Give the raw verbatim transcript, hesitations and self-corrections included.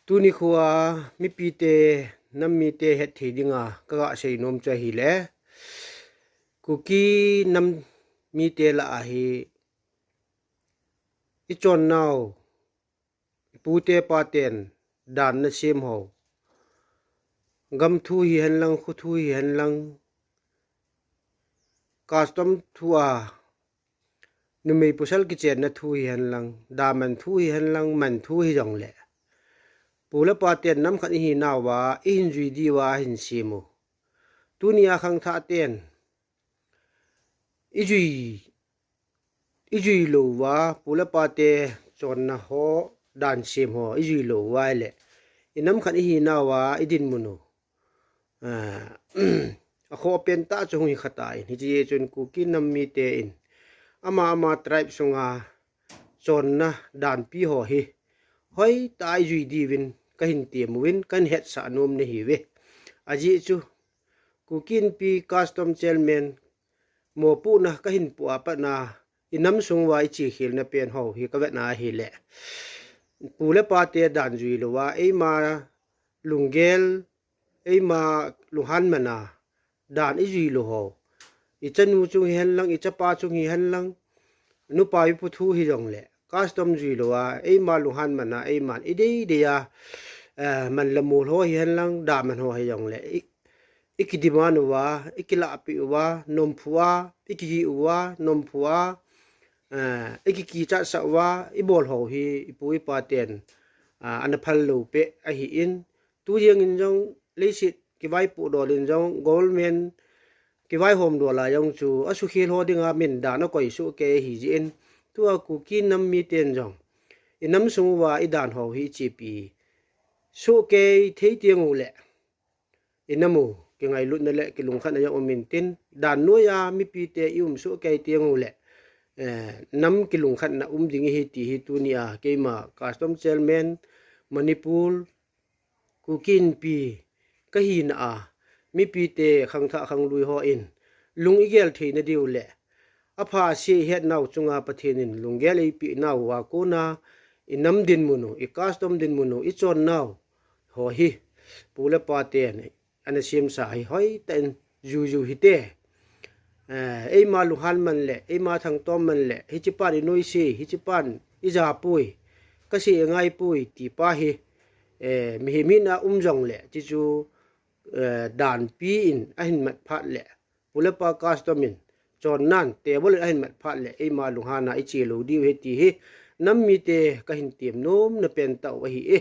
Tuni khoa mipite, nam mite hetthei dinga kaga seinom chu ahile, Kuki nam mite lah a hi ichonnau, ipute paten dan nasem ho, gam thu hihen lang, kho thu hihen lang, custom thu a numei pasal kichenna thu hihen lang, daman thu hihen lang, man thu hijongle, pu le paten nam khat ihinauva ihin jui diuva ahin sem u. Tunia khangthah ten ijui, ijui louva, pu le pate chonna ho, dan sem ho ijui louva ahile, inam khat ihinauva idinmun u, akhoh pentah chu hung hi khatai. Hiche chun Kuki nam miten ama ama tribe sunga chonna danpi ho hi hoitah a ijui diuvin kahin temuvin, kahin hetsah nom nahiuve. Ajeh chu Kuki Inpi custom chairman mopohna kahin poh a patna, inam sunguva ichekhelna pen ho hi kavetna ahile, pu le pate dan jui louva, eima lunggel, eima lunghan mana dan ijui lou ho, ichanu chung hihen lang, ichapa chung hihen lang, nupa mipu thu hijongle, custom jui louva, eima lunghan mana, eiman idei deiya, man le mol ho hihen lang, daman ho hijongle, ikidemand uva, ikilahpeh uva, nomphua, ikigih uva, nomphua, ikikichatsah uva ibol ho hi ipu ipaten ana phal lou peh ahin, tu jengin jong leiset kivaipoh dol in jong, government kivaihom dol a jong chu asukhel ho dinga min dan akoi sohkei ahijeh in, tua Kuki nam miten jong inam sunguva idan ho hi ichepi sohkei thei tenguleh, inam u kingailutna le kilungkhatna jong um intin, dan noiya mipite ium sohkei tenguleh, nam kilungkhatna um ding ahi ti hi tunia keima custom chairman Manipur Kuki Inpi kahina a mipite khangthah khanglui hon lung igel theina diu le apha ase ihetnau chunga Pathen in lunggel eipehnauva kona inam dinmun u, icustom dinmun u, ichonnau ho hi pu le paten ana semsa hi hoitah in juiju hite. Eima lunghan man le, eima thangtom man le, hichepan inoise, hichepan ijapoi, kase ingaipoi tipa hi mihem hina um jongle, chuchu danpi in ahin mat phat le, pu le pa custom in chonnan table in ahin mat phat le, eima lunghan a iche lou diu ahi ti hi nam mite kahin temnomna pentah u ahi e.